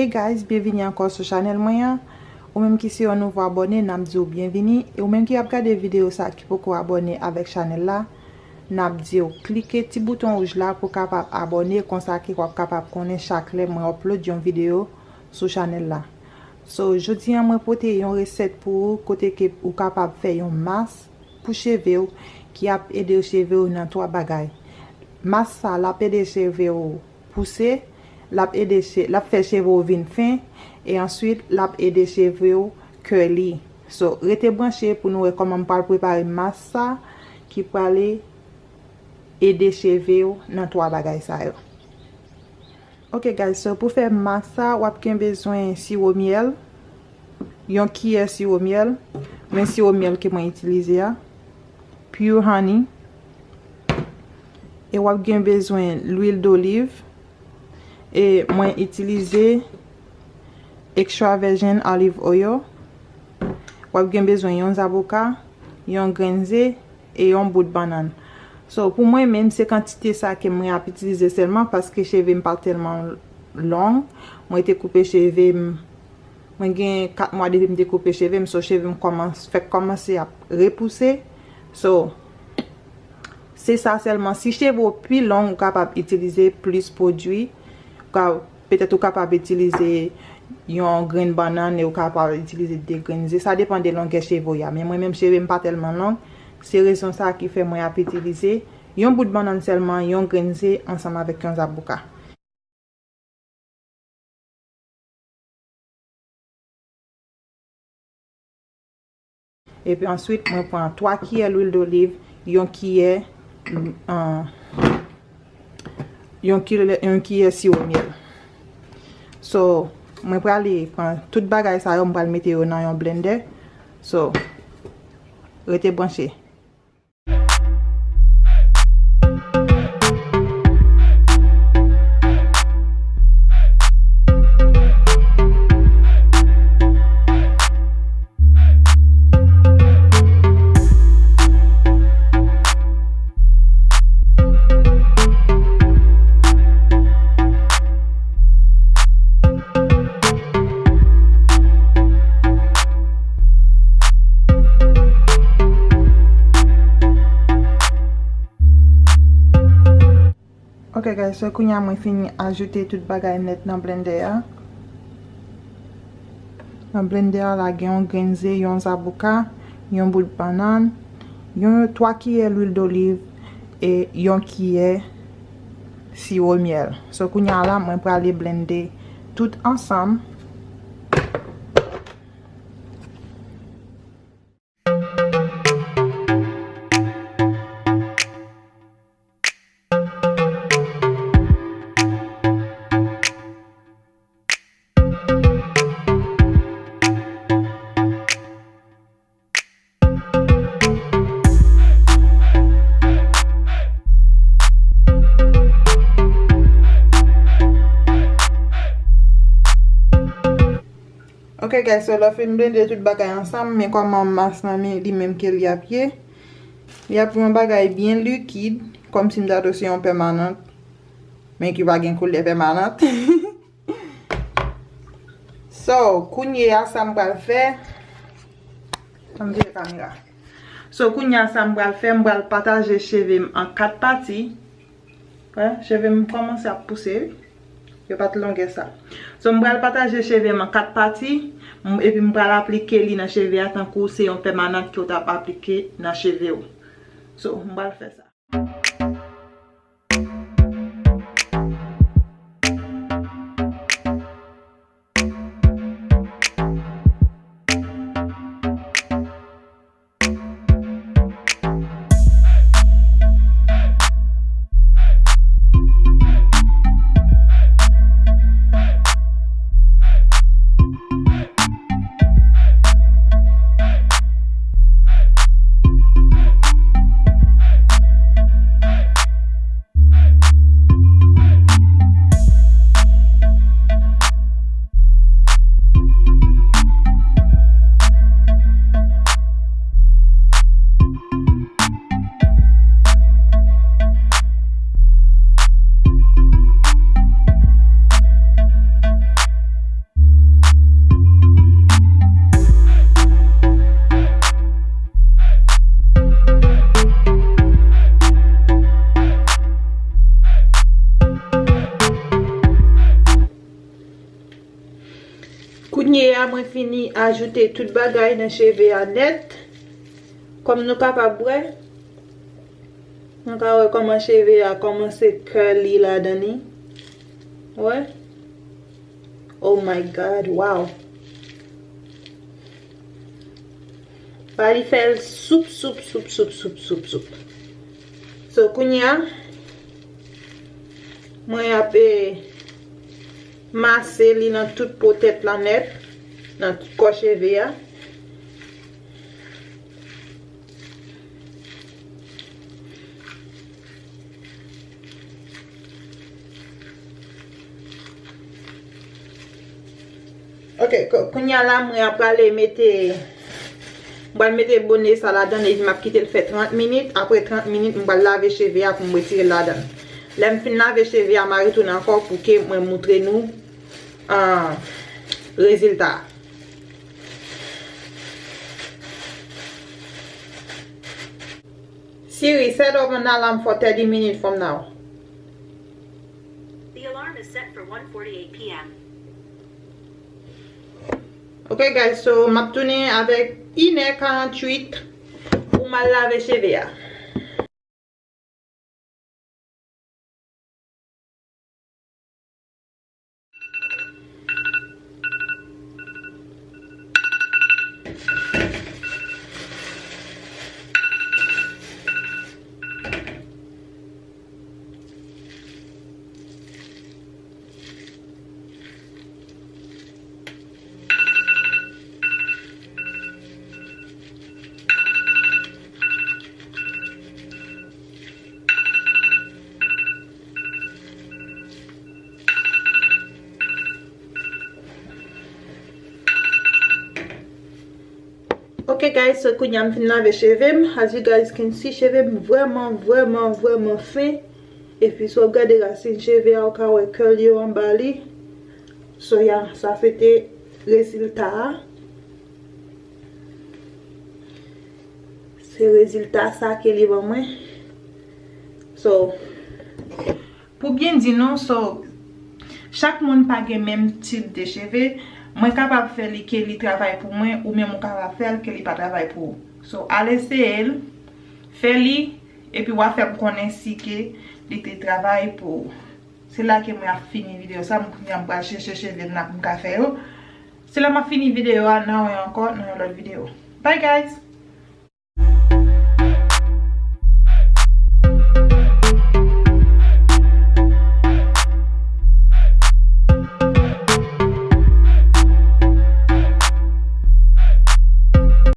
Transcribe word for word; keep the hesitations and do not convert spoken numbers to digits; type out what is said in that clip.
Hey guys, byenvini ankò sou chanèl mwen an. Ou menm ki se yon nouvo abòne, n ap di w byenvini. E ou menm ki ap gade videyo sa ki poko abòne avèk chanèl la, n ap di w klike ti bouton wouj la pou w kapab abòne, konsa ke w ap kapab konnen chak lè mwen upload yon videyo sou chanèl la. So, jodi a mwen pote yon resèt pou ou kote ke ou kapab fè yon mas pou cheve w ki ap ede cheve w nan twa bagay. Mas sa l ap ede cheve w pouse, l ap ede che-, l ap fè cheve w vin fen, e answit l ap ede cheve w curly. So, rete branche pou nou wè kòman m pral prepare mas sa ki prale ede cheve w nan twa bagay sa yo. Ok guys, so pou fè mas sa, w ap gen bezwen siwo myèl, yon kiyè siwo myèl. Men siwo myèl ke mwen itilize a, pure honey. E w ap gen bezwen lwil doliv. E mwen itilize extra virgin olive oil. W ap gen bezwen yon zaboka, yon grenn ze, e yon bout bannann. So, pou mwen menm, se kantite sa ke mwen ap itilize sèlman, paske cheve m pa tèlman long. Mwen te koupe cheve m, mwen gen kat mwa depi m te koupe cheve m, so cheve m kòmans-, fèk kòmanse ap repouse. So, se sa sèlman. Si cheve w pi long, ou kapab itilize plis pwodui. Ou ka, petèt ou kapab itilize yon grenn bannann e ou kapab itilize de grenn ze. Sa depann de longè cheve w a. Men mwen menm cheve m pa tèlman long. Se rezon sa ki fè mwen ap itilize yon bout bannann sèlman, yon grenn ze ansanm avèk yon zaboka. Epi answit, mwen pran twa kiyè lwil doliv, yon kiyè, ah, yon kiyè, yon kiyè siwo myèl. So, mwen prale pran tout bagay sa yo, mwen pral mete yo nan yon blendè. So, rete branche. Ok guys, so kounye a mwen fini ajoute tout bagay nèt nan blendè a. Nan blendè a la gen yon grenn ze, yon zaboka, yon bout bannann, yon twa kiyè lwil doliv e yon kiyè siwo myèl. So kounye a la mwen prale blende tout ansanm. Ok guys, so lè w fin blende tout bagay ansanm, men kòman mas lan men li menm ke li ap ye. Li ap yon bagay byen likid, kòmsi m ta di w se yon pèmanant, men ki pa gen koulè pèmanant. So, kounye a sa m pral fè, ann vire kamera. So, kounye a sa m pral fè, m pral pataje cheve m an kat pati. Wè, cheve m kòmanse ap pouse, wi. Yo pa t longè sa. So, m pral pataje cheve m an kat pati, m, epi m pral aplike li nan cheve a tankou se yon pèmanant ke w t ap aplike nan cheve w. So, m pral fè sa. Mwen fini ajoute tout bagay nan cheve a nèt. Kòm nou kapab wè, nou ka wè kòman cheve a kòmanse curly ladan li. Wè. Oh my God, wow. Ba li fè l soup, soup, soup, soup, soup, soup, soup. So, kounye a, mwen ap, eh, mase li nan tout po tèt la nèt, nan tout kò cheve a. Ok, ko-, kounye a la, mwen ap prale mete, mwen pral mete bone sa ladan, epi m ap kite l fè trant minit. Apre trant minit, mwen pral lave cheve a pou m retire l ladan. Lè m fin lave cheve a, m a retounen ankò pou ke mwen moutre nou, ah, rezilta a. Siri, set up an alarm for thirty minutes from now. The alarm is set for one forty-eight p m. Ok, guys, so m ap tounen avèk inè karanntuit pou m al lave cheve a. Ok, guys, so kounye a m fin lave cheve m. As you guys can see, cheve m vrèman, vrèman, vrèman fen. Epi, si w ap gade rasin cheve a, ou ka wè curl yo anba li. So, yeah, sa se te rezilta a. Se rezilta sa ke li ban mwen. So, pou byen di nou, so, chak moun pa gen menm tip de cheve. Mwen kapab fè li ke li travay pou mwen, ou menm ou kapab fè l ke li pa travay pou ou. So, al eseye l, fè li, epi w a fè m konnen si ke li te travay pou ou. Se la ke mwen ap fini videyo sa, m kounye a m pral chèche cheve m la pou m ka fè yo. Se la m ap fini videyo a, n a wè ankò nan yon lòt videyo. Bye, guys!